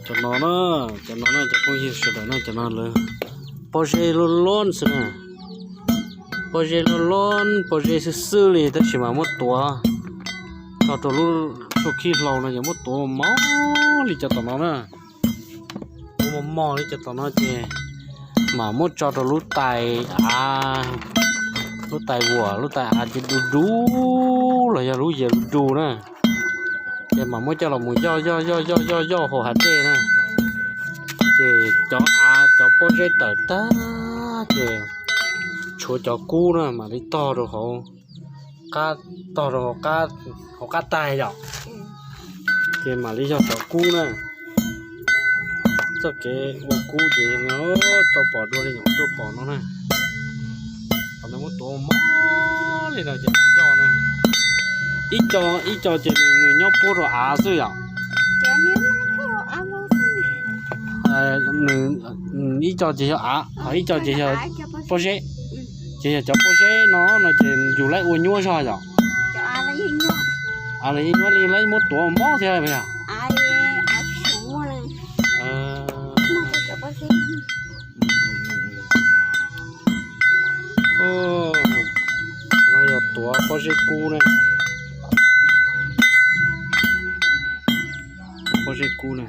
Cov no na, cov no na cov phooj ywg sawv daws na, cov no lawv pob zeb loj loj xwb na. Pob zeb loj loj, pob zeb xwb xwb li tab sis mas muab tuav tso rau lub tshuaj khib hlau no ces muab tuav mos mos li cov tom no na. Tuav mos mos li cov tom no ces mam muab tso rau lub tais av, lub tais vuam, lub tais av ces du du los yog lub yias du du na. Ces mam muab coj los mus yoj yoj yoj yoj yoj yoj hauv hav dej na. Ces cov av cov pob zeb tawm tag ces tshuav cov kub na mam li tog rau hauv qab, tog rau hauv qab taig yom. Ces mam li yog cov kub na. Txoj kev ua kub ces tau pom dua li nyuam tuaj pom no na. Qhov no muab tuav mos li no ces mam yoj na. Ib co ib co ces nws nyob puab rau av xwb yom. Ib co ces yog av, ho ib co ces yog pob zeb. Ces yog cov pob zeb no no ces yus laib ua nyuaj zog yom. Av los yeej nyuaj li, laib muab tuav mob thiab yog. No yog tuav pob zeb kub na. Pob zeb kub na.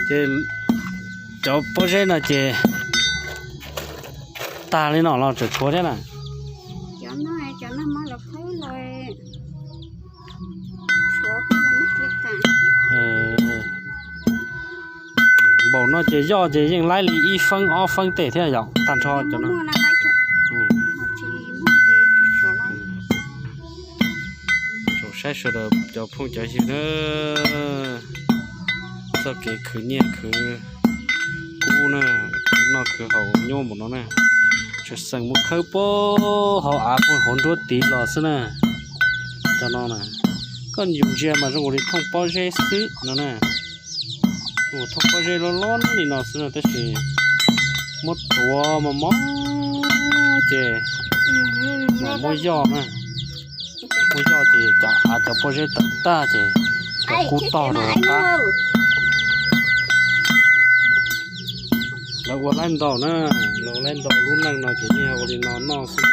Ces cov pob zeb no ces tag li no los tseem tshuav thiab na. Npaum no ces yoj ces yeej laib li ib feeb ob feeb tej thiab yom, tag nrho cov no. Tsaus saib sawv daws cov phooj cov ywg na, txoj kev khwv nyiaj khwv kub na, khwv noj khwv haus nyuaj npaum no na, tseem xeem mus khawb puag hauv av puag hauv nruab tiv los xwb na. Cov no na, koj yus ntsia mas zoo li thooj pob zeb xwb no na. Thooj pob zeb loj loj li no xwb na tab sis muab tuav mos mos ces mam muab yoj na. Muab yoj ces cov av cov pob zeb tawm tag ces cov kub tog rau qab. Lawv ua laib ntaus na, lawv ua laib ntaus lub neej no ces yeej ua li no noj xwb.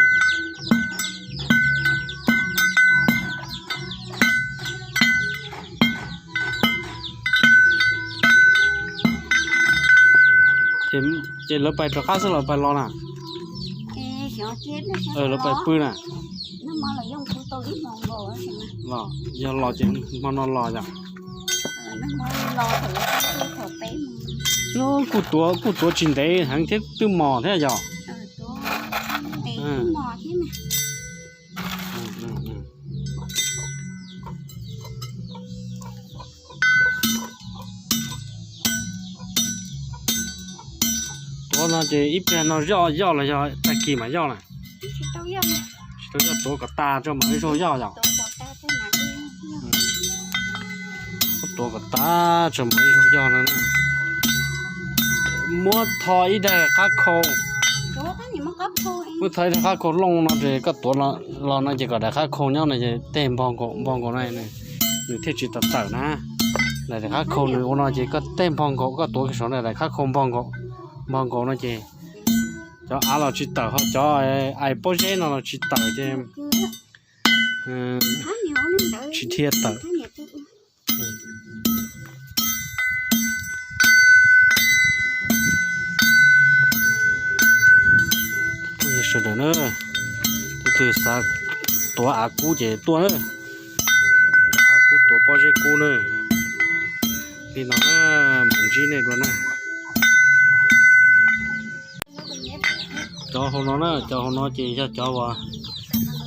Ces lawv pais rov qab xwb los pais los na? Lawv pais pw na? Los yog los ces hmo no los yom? Kuj tuav, kuj tuav tsis ntev heev thiab twb mos thiab yom? Tuav no ces ib pliag no yoj, yoj los yog tag kis mam yoj na? Tsis tau yoj, tuav kom tas tso mam ib zaug yoj yom? Tuav kom tas tso mam ib zaug yoj no. Muab tho ib daig qab khau, muab tho ib daig qab khau looj no ces koj tuav los no ces kom daim qab khau nyob no ces tej npog nkaus npog nkaus no nws thiaj tsis tawm tawm na. Daim qab khau nws ua no ces koj tej npog nkaus, koj tuav saum daim qab khau npog nkaus, npog nkaus no ces cov av los tsis tawm, ho cov ais pob zeb no los tsis tawm ces tsis dhia tawm. Sawv daws na, tus twg xav tuav av kub ces tuaj na, av kub tuav pob zeb kub na. Li no na, mam ntsib nej dua na. Cov hauv no na, cov hauv no ces yog cov uas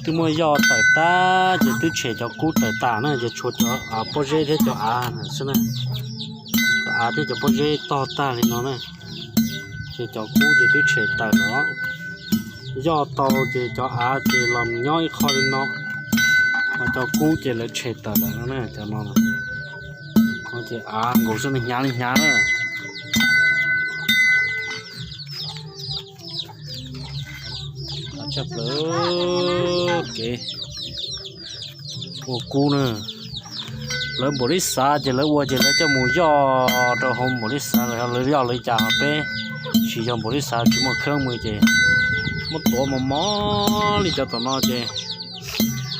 twb muab yoj tawm tag ces twb tshem cov kub tawm tas na, ces tshuav cov pob zeb thiab cov av xwb na. Cov av thiab cov pob zeb tog tag li no na, ces cov kub ces twb tshem tawm los. Yoj tau ces cov av ces los nyob ib qho li no, ho cov kub ces lawv tshem tawm lawm no na, cov no. Ces av nkaus xwb, hnyav li hnyav na. Tshaj plaws kev ua kub na. Lawv npaum li xav ces lawv ua ces lawv coj mus yoj rau hauv npaum li xav, lawv yoj lawv cas peb tsis yog npaum li xav, tsis muaj kheeb mus ces muab tuav mos mos li cov tom no ces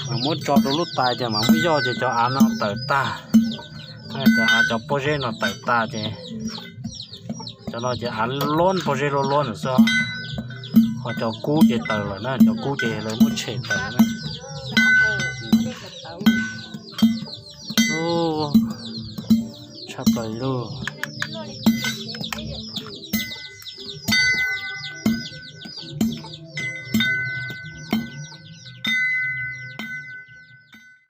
mas muab tso rau lub tais ces mas muab yoj ces cov av no tawm tag, cov av cov pob zeb no tawm tag ces cov no ces av luab pob zeb luab luab ntawm xwb, ho cov kub ces tawm lawm na, cov kub ces lawv muab tshem tawm na. Tshaj plaws li lauj.